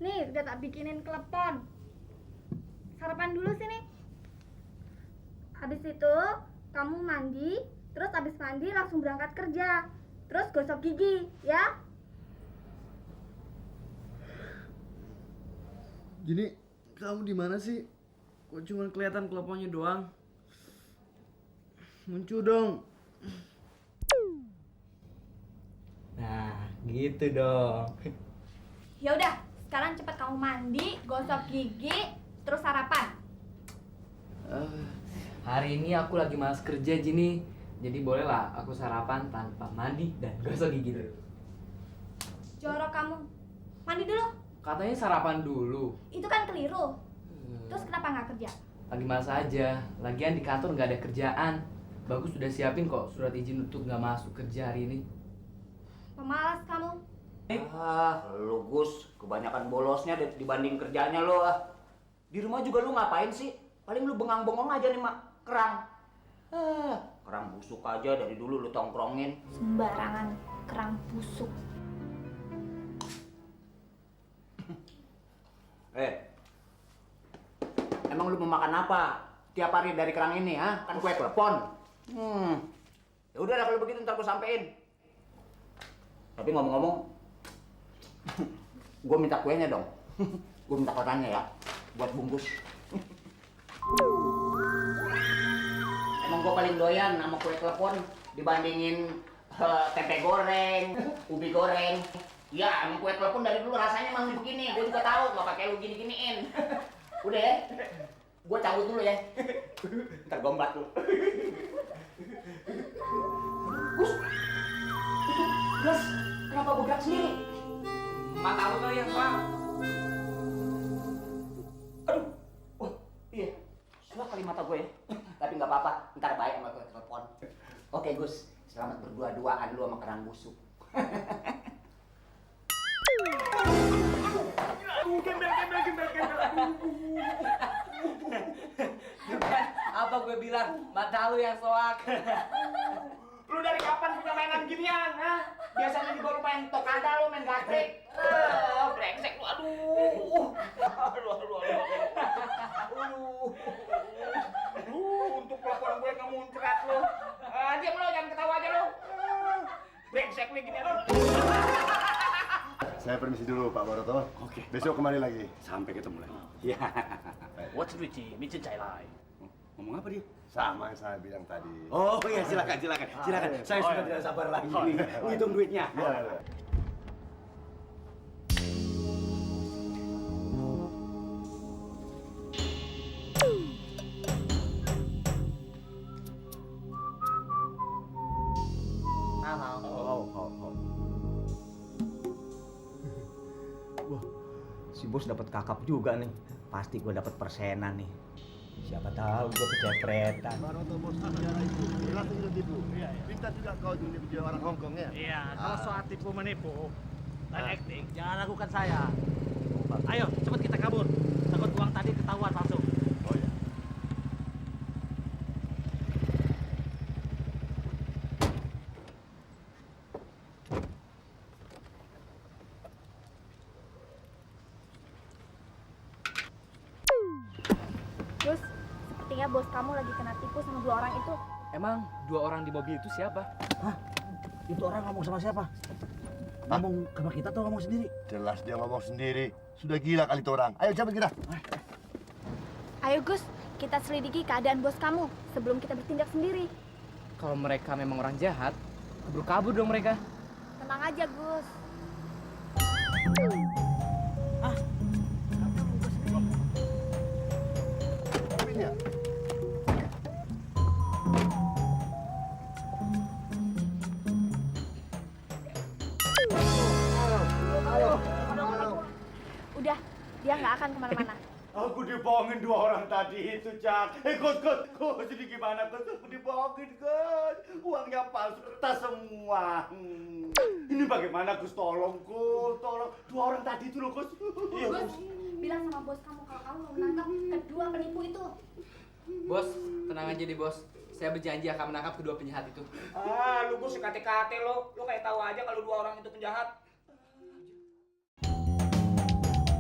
Nih, udah tak bikinin klepon. Sarapan dulu sini. Habis itu, kamu mandi, terus habis mandi langsung berangkat kerja. Terus gosok gigi, ya? Gini, kamu di mana sih? Kok cuma kelihatan kleponnya doang? Muncul dong. Nah, gitu dong. Ya udah, sekarang cepat kamu mandi, gosok gigi, terus sarapan. Hari ini aku lagi malas kerja, Jini. Jadi bolehlah aku sarapan tanpa mandi dan gosok gigi dulu. Jorok kamu. Mandi dulu. Katanya sarapan dulu. Itu kan keliru. Terus kenapa nggak kerja? Lagi malas aja. Lagian di kantor nggak ada kerjaan. Bagus sudah siapin kok surat izin untuk nggak masuk kerja hari ini. Pemalas kamu. Lu Gus, kebanyakan bolosnya dibanding kerjanya lo. Di rumah juga lu ngapain sih? Paling lu bengang-bengong aja nih, Mak. Kerang. Kerang busuk aja dari dulu lu tongkrongin. Sembarangan kerang busuk. Emang lu mau makan apa? Tiap hari dari kerang ini, ha? Kan kue klepon. Ya udah lah kalau begitu ntar gua sampein. Tapi ngomong-ngomong, gue minta kuenya dong. Gue minta kotannya ya, buat bungkus. Emang gue paling doyan sama kue klepon dibandingin tempe goreng, ubi goreng. Ya, emang kue klepon dari dulu rasanya emang begini. Gue juga tahu, nggak pakai lu gini-giniin. Udah ya, gue cabut dulu ya. Ntar gombak lu. Gus, itu gas kenapa bergerak sendiri? Mata lu kali yang bang. Aduh, wah, iya, sudah kali mata gue ya. Tapi nggak apa-apa, ntar baik sama gue telepon. Oke Gus, selamat berdua-duaan lu sama kerang busuk. Apa gue bilang? Mata lu yang soak. Lu dari kapan punya mainan ginian, ha? Biasanya juga lu main tokada, lu main gatrek. Brengsek lu, aduh. Untuk pelaporan gue kamu muncrat lu. Diam lu, jangan ketawa aja lu. Brengsek lu ginian lu. Saya permisi dulu Pak Baroto. Oke. Besok kembali lagi. Sampai ketemu lagi. Ya. What's Richie? Micin cai lai. Ngomong apa dia? Sama yang saya bilang tadi. Oh iya, silakan. Saya sudah tidak sabar lagi nih. Hitung duitnya. Ya. Wah, si bos dapat kakap juga nih. Pasti gue dapat persenan nih. Siapa tahu gue kejepretan. Baroto bos penjara itu. Jelas itu tipu. Iya. Minta juga kau jadi video orang Hong Kong ya. Iya, kalau soal tipu menipu dan acting, jangan lakukan saya. Ayo, cepat kita kabur. Takut uang tadi ketahuan langsung. Oh ya. Gus, sepertinya bos kamu lagi kena tipu sama dua orang itu. Emang dua orang di mobil itu siapa? Hah? Itu orang ngomong sama siapa? Ngomong sama kita atau ngomong sendiri? Jelas dia ngomong sendiri. Sudah gila kali itu orang. Ayo cepet kita. Ayo Gus, kita selidiki keadaan bos kamu sebelum kita bertindak sendiri. Kalau mereka memang orang jahat, kabur-kabur dong mereka. Tenang aja Gus. Ini ya. Udah, dia nggak akan kemana-mana. Aku dibohongin dua orang tadi itu, Cak. Gus, jadi gimana, Gus? Aku dibohongin, Gus. Uangnya palsu, kertas semua. Ini bagaimana, Gus? Tolong, Gus. Tolong. Dua orang tadi itu loh, Gus. Gus, bilang sama bos kamu kalau kamu mau menangkap kedua penipu itu. Bos, tenang aja deh bos. Saya berjanji akan menangkap kedua penjahat itu. Lu Gus, kate-kate lo. Lu kayak tahu aja kalau dua orang itu penjahat.